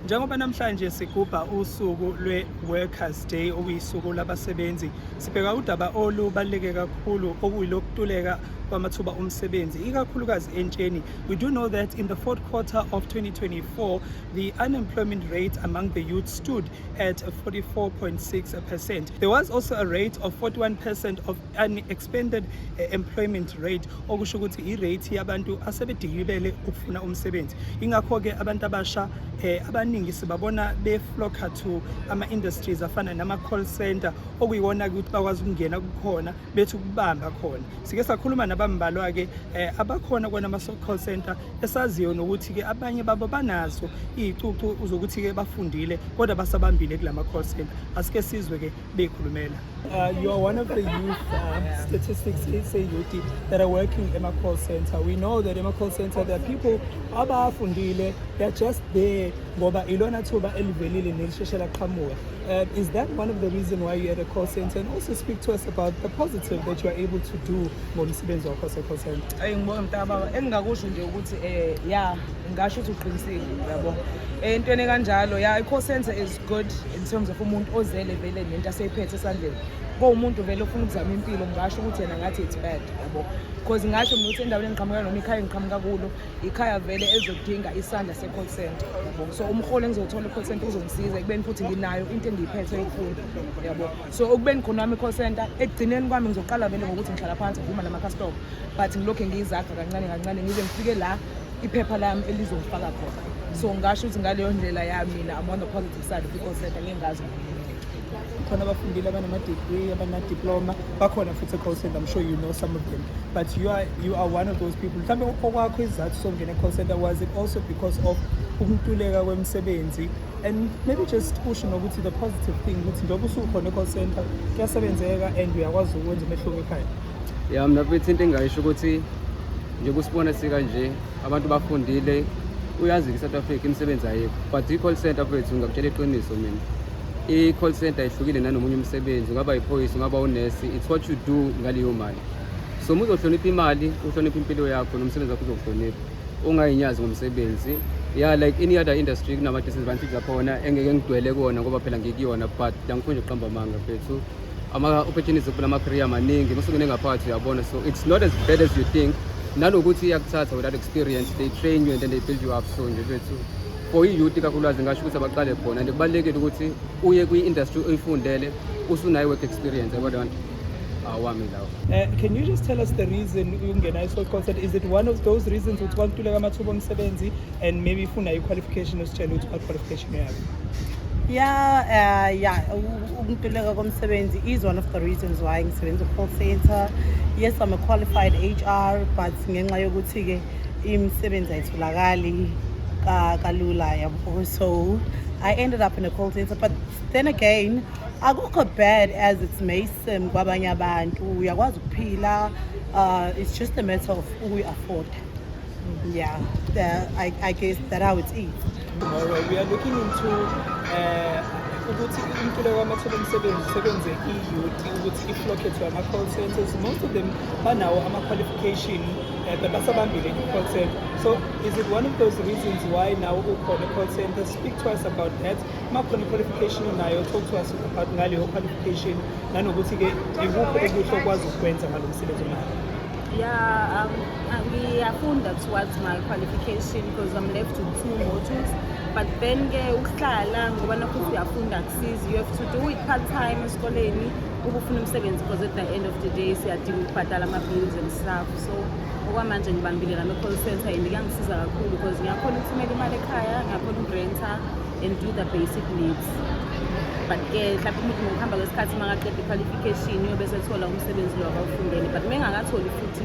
Njengoba namhlanje sigubha usuku lwe-Workers Day, okuyisuku labasebenzi, sibheka udaba olubaluleke kakhulu, okuyilokutuleka kwamathuba omsebenzi, ikakhulukazi entsheni. We do know that in the fourth quarter of 2024, the unemployment rate among the youth stood at 44.6%. There was also a rate of 41% of unexpended employment rate, okusho ukuthi i-rate yabantu asebedikibele ukufuna umsebenzi. Ingakho-ke abantu abasha abaningi sibabona beflocka to ama-industries afana nama-call center, okuyiwona ukuthi bakwazi ukungena kukhona bethi ukubamba khona. Sike sakhuluma nabambalwa-ke abakhona kona ama-call center, esaziyo nokuthi-ke abanye babo banazo iy'cucu zokuthi-ke bafundile, kodwa basabambile kulama call center. Asike sizwe-ke beyikhulumela. You are one of the youth, statistics say youth that are working in a call center. We know that in a call center there are people abafundile, they're just there ngoba ilona thuba elivelile nelisheshe laqhamuka. Is that one of the reason why you're at a call center? And also speak to us about the positive that you are able to do ngomsebenzi wakho wase-call center. Eyi, ngibonge mntakababa. Engingakusho nje ukuthi ya, ngingasho ukuthi uqinisile, uyabo, entweni kanjalo. Ya, i-call center is good in terms of umuntu ozele vele nento aseyiphethe esandleni. Kowumuntu vele ofuna ukuzama impilo, ngingasho ukuthi yena ngathi it's bad, yabo, because ngingasho mina ukuthi endaweni engiqhamuka noma ikhaya engiqhamuka kulo, ikhaya vele ezodinga isandla se-call center, yabo. So umholo engizowuthola e-call center uzongisiza ekubeni futhi nginayo into engiyiphethe yokufunda, yabo. So ekubeni khona wami i-call center, ekugcineni kwami ngizoqala vele ngokuthi ngihlala phansi ngivuma nama-customer, but ngilokhu ngiyizakha kancane kancane ngize ngifike la iphepha lami elizongifaka khona. So ngingasho ukuthi ngaleyo ndlela yami mina, I'm on the positive side of i-call center, ngeke ngazi. Khona abafundile, abanama-degree, abana-diploma, bakhona futhi e-call center. I'm sure you know some of them, but you are one of those people. Mhlawumbe okwakho isizathu sokungena e-call center, was it also because of ukuntuleka kwemisebenzi? And maybe just usho nokuthi the positive thing ukuthi njengoba usukhona e-call center kuyasebenzeka and uyakwazi ukwenza umehluko ekhaya. Ya, mina mfethu, into engingayisho ukuthi njengoba usibona sikanje abantu bafundile, uyazi i-South Africa imisebenzi ayikho, but i-call center, mfethu, ngingakutshela iqiniso mina, i-call center ihlukile nanomunye umsebenzi. Ungaba yiphoyisa, ungaba unesi, it's what you do ngaleyo mali. So uma uzohlonipha imali, uhloniphe impilo yakho, nomsebenzi wakho uzokuhlonipha. Ungayinyazi ngomsebenzi. Yeah, like any other industry kunama-disadvantage akhona engeke ngidwele kuwona ngoba phela ngikuyona, but angifuni nje ukuqamba amanga, mfethu. Ama-opportunities okuvula ama-career maningi musukene ngaphakathi, uyabona. So it's not as bad as you think, nanokuthi iyakuthatha without experience, they train you and then they build you up. So nje mfethu, for i-youth ikakhulukazi, ngasho ukuthi abaqale khona, and kubalulekile ukuthi uye kwi-industry oyifundele usunayo work experience, yabona nto awami lawo. Can you just tell us the reason ukungena i-call center? Is it one of those reasons ukuthi kwantuleka amathuba omsebenzi, and maybe ifuna i-qualification, usitshele ukuthi what qualification you have? Yeah, ukuntuleka komsebenzi is one of the reasons why ngisebenza call center. Yes, I'm a qualified HR, but ngenxa yokuthi-ke imisebenzi ayitholakali kalula, yabo. So I ended up in a call center, but then again, akukho bad as it may seem kwabanye abantu. Uyakwazi ukuphila, it's just a matter of ukuyi-afford. Yeah, I guess that how it is. Tomorrow we are looking into ukuthi intuleko kwamathuba omsebenzi sebenze i-youth ukuthi iflock to ama-call centers. Most of them banawo ama-qualification, but basabambile i-call center. So is it one of those reasons why now ukhona i-call center? Speak to us about that. Uma khona i-qualification onayo, talk to us about ngaleyo qualification, nanokuthi-ke ikuphi okuhle okwazi ukukwenza ngalo msebenzi onayo. Yeah, ngiyafunda towards my qualification because I'm left with two modules. But then ke ukuhlala ngoba nakho uthi uyafunda akusizi. You have to do it part time esikoleni ube ufuna umsebenzi, because at the end of the day siyadinga ukubhadala ama-bills and stuff. So okwamanje ngibambile nami call center and kuyangisiza kakhulu because ngiyakhona ukuthumela imali ekhaya, ngiyakhona ukurenta and do the basic needs. But ke mhlawumbe umuntu ngokuhamba kwesikhathi makaqeda i-qualification uyobe sethola umsebenzi lo akawufundele, but uma engakatholi futhi,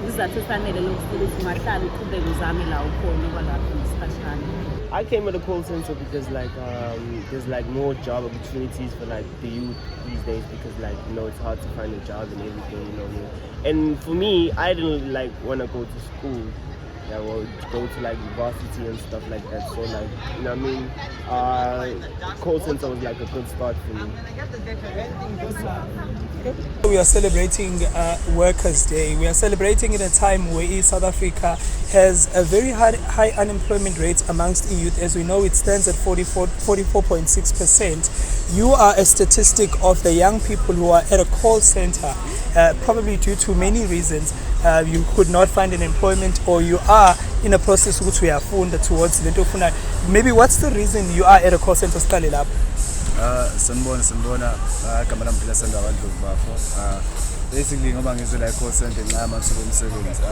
isizathu esanele lokuthi ungahlala uqhubeke uzame la ukhona kwalapho ngesikhashana. I came at the call center because like there's like more job opportunities for like the youth these days, because like it's hard to find a job and everything. And for me, I didn't like want to go to school. Yeah, well, go to like varsity and stuff like that. So like, you know what I mean? Call center was like a good start for me. We are celebrating Workers' Day. We are celebrating in a time where East South Africa has a very high unemployment rate amongst the youth. As we know, it stands at 44.6%. You are a statistic of the young people who are at a call center, probably due to many reasons. You could not find an employment or you are in a process ukuthi uyafunda towards lento ofunayo. Maybe what's the reason you are at a call center, siqale lapho? Sanibona, sanibona. Igama lami Phila Sanda kaNdlovu bafo. Basically ngoba ngize la e-call center ngenxa yamathuba omsebenzi.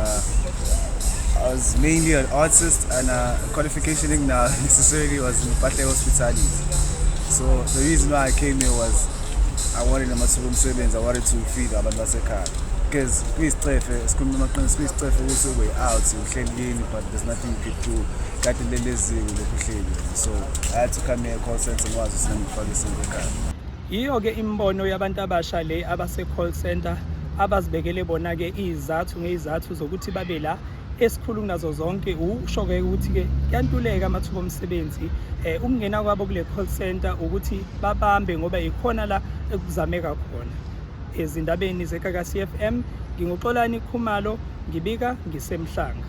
I was mainly an artist and qualification enginayo necessarily was in Pahle hospitality. So the reason why I came here was I wanted amathuba omsebenzi, I wanted to feed abantu basekhaya. Because kuyisicefe, sikhuluma amaqiniso, kuyisicefe ukuthi ube out uhleli kini but there's nothing you could do. Kade leli eziko lokhu uhleli. So I had to come here call center ngikwazi ukuthi nami ngifake isinto ekhaya. Yiyo-ke imibono yabantu abasha le abase-call center abazibekele bona-ke izizathu ngey'zathu zokuthi babe la. Esikhulu kunazo zonke usho-ke ukuthi-ke kuyantuleka amathuba omsebenzi, ukungena kwabo kule call center ukuthi babambe ngoba ikhona la ekuzameka khona. Ezindabeni zeGagasi FM, nginguXolani Khumalo, ngibika ngiseMhlanga.